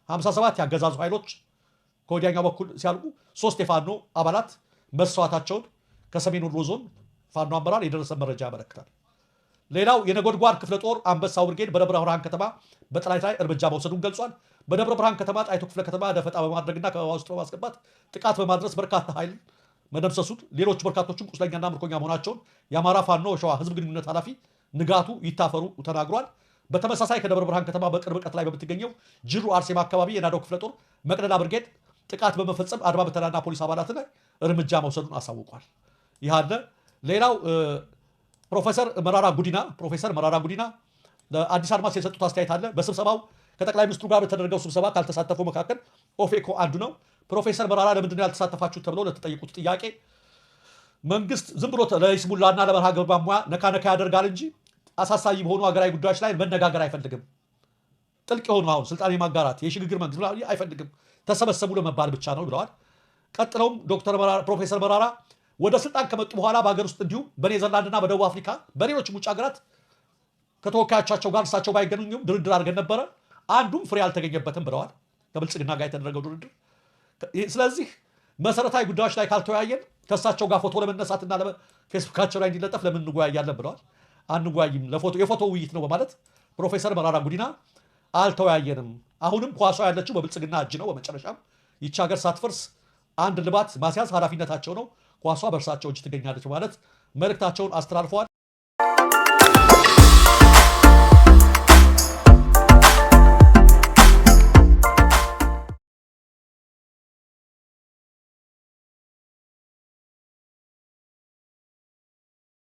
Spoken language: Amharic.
57 ያገዛዙ ኃይሎች ከወዲያኛው በኩል ሲያልቁ 3 የፋኖ አባላት መሰዋታቸውን ከሰሜን ወሎ ዞን ፋኖ አመራር የደረሰ መረጃ ያመለክታል። ሌላው የነጎድጓድ ክፍለ ጦር አንበሳው ብርጌድ በደብረ ብርሃን ከተማ በጠላት ላይ እርምጃ መውሰዱን ገልጿል። በደብረ ብርሃን ከተማ ጣይቱ ክፍለ ከተማ ደፈጣ በማድረግና ከበባ ውስጥ በማስገባት ጥቃት በማድረስ በርካታ ኃይል መደምሰሱን፣ ሌሎች በርካቶችም ቁስለኛና ምርኮኛ መሆናቸውን የአማራ ፋኖ ሸዋ ህዝብ ግንኙነት ኃላፊ ንጋቱ ይታፈሩ ተናግሯል። በተመሳሳይ ከደብረ ብርሃን ከተማ በቅርብ ርቀት ላይ በምትገኘው ጅሩ አርሴማ አካባቢ የናደው ክፍለ ጦር መቅደላ ብርጌድ ጥቃት በመፈጸም አድማ በተናና ፖሊስ አባላት ላይ እርምጃ መውሰዱን አሳውቋል። ይህ አለ። ሌላው ፕሮፌሰር መራራ ጉዲና ለአዲስ አድማስ የሰጡት አስተያየት አለ። በስብሰባው ከጠቅላይ ሚኒስትሩ ጋር በተደረገው ስብሰባ ካልተሳተፉ መካከል ኦፌኮ አንዱ ነው። ፕሮፌሰር መራራ ለምንድን ነው ያልተሳተፋችሁት ተብለው ለተጠየቁት ጥያቄ መንግስት ዝም ብሎ ለይስሙላና ለመርሃ ግብር ማሟያ ነካ ነካ ያደርጋል እንጂ አሳሳቢ በሆኑ ሀገራዊ ጉዳዮች ላይ መነጋገር አይፈልግም። ጥልቅ የሆኑ አሁን ስልጣን የማጋራት፣ የሽግግር መንግስት አይፈልግም። ተሰበሰቡ ለመባል ብቻ ነው ብለዋል። ቀጥለውም ዶክተር ፕሮፌሰር መራራ ወደ ስልጣን ከመጡ በኋላ በሀገር ውስጥ እንዲሁም በኔዘርላንድና በደቡብ አፍሪካ በሌሎችም ውጭ ሀገራት ከተወካዮቻቸው ጋር እሳቸው ባይገኙም ድርድር አድርገን ነበረ፣ አንዱም ፍሬ አልተገኘበትም ብለዋል። ከብልጽግና ጋር የተደረገው ድርድር። ስለዚህ መሰረታዊ ጉዳዮች ላይ ካልተወያየን ከእሳቸው ጋር ፎቶ ለመነሳትና ፌስቡካቸው ላይ እንዲለጠፍ ለምን እንወያያለን ብለዋል። አንወያይም፣ የፎቶ ውይይት ነው በማለት ፕሮፌሰር መራራ ጉዲና አልተወያየንም፣ አሁንም ኳሷ ያለችው በብልጽግና እጅ ነው። በመጨረሻም ይቺ ሀገር ሳትፈርስ አንድ ልባት ማስያዝ ኃላፊነታቸው ነው፣ ኳሷ በእርሳቸው እጅ ትገኛለች በማለት መልእክታቸውን አስተላልፈዋል።